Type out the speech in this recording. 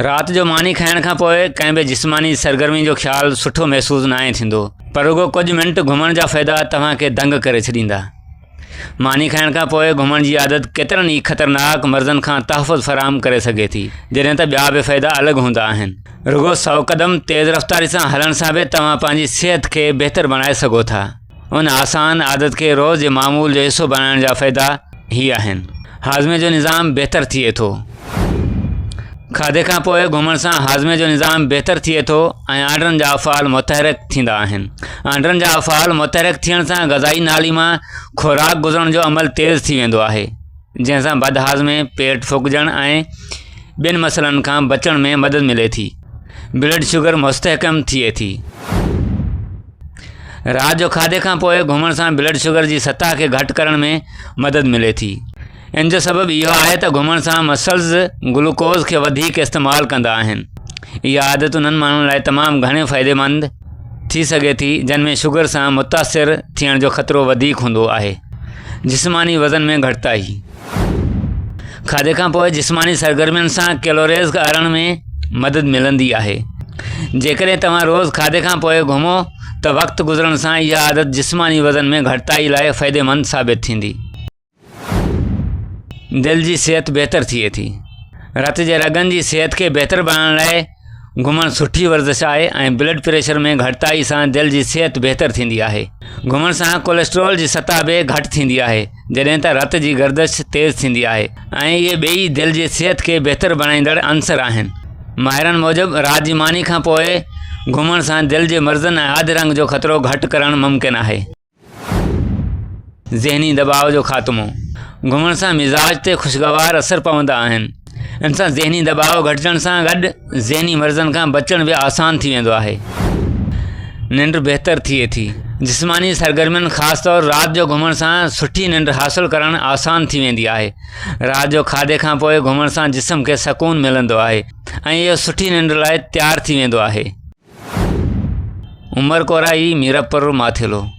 رات جو ماني کائڻ کان پوء ڪنهن به جسماني سرگرمي جو خيال سٺو محسوس ناهي ٿيندو پر رڳو ڪجهه منٽ گهمڻ جا فائدا توهان کي دنگ ڪري ڇڏيندا. ماني کائڻ کان پوء گهمڻ جي عادت ڪيترن ئي خطرناڪ مرضن کان تحفظ فراهم ڪري سگهي ٿي جڏهن ته ٻيا به فائدا الڳ هوندا آهن. رڳو سئو قدم تيز رفتاري سان هلڻ سان به توهان پنهنجي صحت کي بهتر بڻائي سگهو ٿا. ان آسان عادت کي روز جي معمول جو حصو بڻائڻ جا فائدا هي آهن. هاضمي جو نظام بهتر ٿئي ٿو. کاڌي کان پوء گهمڻ سان هاضمي جو نظام بهتر ٿئي ٿو ۽ آنڊرن جا افعال متحرڪ ٿيندا آهن. آنڊرن جا افعال متحرڪ ٿيڻ سان غذائي نالي مان خوراڪ گذرڻ جو عمل تيز ٿي ويندو آهي، جنهن سان بدهاضمي، پيٽ ڦوڪجڻ ۽ ٻين مسئلن کان بچڻ ۾ مدد ملي ٿي. بلڊ شگر مستحڪم ٿئي ٿي. رات جو کاڌي کان پوء گهمڻ سان بلڊ شگر جي سطح کي گهٽ ڪرڻ ۾ مدد ملي ٿي. ان جو سبب اهو آهي ته گهمڻ سان مسلز گلوڪوز کي وڌيڪ استعمال ڪندا آهن. اها عادت انهن ماڻهن لاء تمام گهڻي فائديمند ٿي سگهي ٿي جن ۾ شگر سان متاثر ٿيڻ جو خطرو وڌيڪ هوندو آهي. جسماني وزن ۾ گهٽتائي. کاڌي کان پوء جسماني سرگرمين سان ڪيلوريز ڳارڻ ۾ مدد ملندي آهي. جيڪڏهن توهان روز کاڌي کان پوء گهمو ته وقت گذرڻ سان اها عادت جسماني وزن ۾ گهٽتائي لاء فائديمند ثابت ٿيندي. دل جي صحت بهتر ٿئي ٿي. رت جي رڳن جي صحت کي بهتر بڻائڻ لاء گهمڻ سٺي ورزش آهي ۽ بلڊ پريشر ۾ گهٽتائي سان دل جي صحت بهتر ٿيندي آهي. گهمڻ سان ڪوليسٽرول جي سطح به گهٽ ٿيندي آهي جڏهن ته رت جي گردش تيز ٿيندي آهي ۽ اهي ٻئي دل جي صحت کي بهتر بڻائيندڙ عنصر آهن. ماهرن موجب رات جي ماني کان پوء گهمڻ سان دل جي مرضن ۽ اڌ رنگ جو خطرو گهٽ ڪرڻ ممڪن آهي. ذهني دٻاء جو خاتمو، گهمڻ سان مزاج تي خوشگوار اثر پوندا آهن. ان سان ذهني دٻاء گهٽجڻ سان گڏ ذهني مرضن کان بچڻ به آسان ٿي ويندو آهي. ننڊ بهتر ٿئي ٿي. جسماني سرگرمين خاص طور رات جو گهمڻ سان سٺي ننڊ حاصل ڪرڻ آسان ٿي ويندي آهي. رات جو کاڌي کان پوء گهمڻ سان جسم کي سڪون ملندو آهي ۽ اهو سٺي ننڊ لاء تيار ٿي ويندو آهي. عمر ڪورائي، ميرپور ماٿيلو.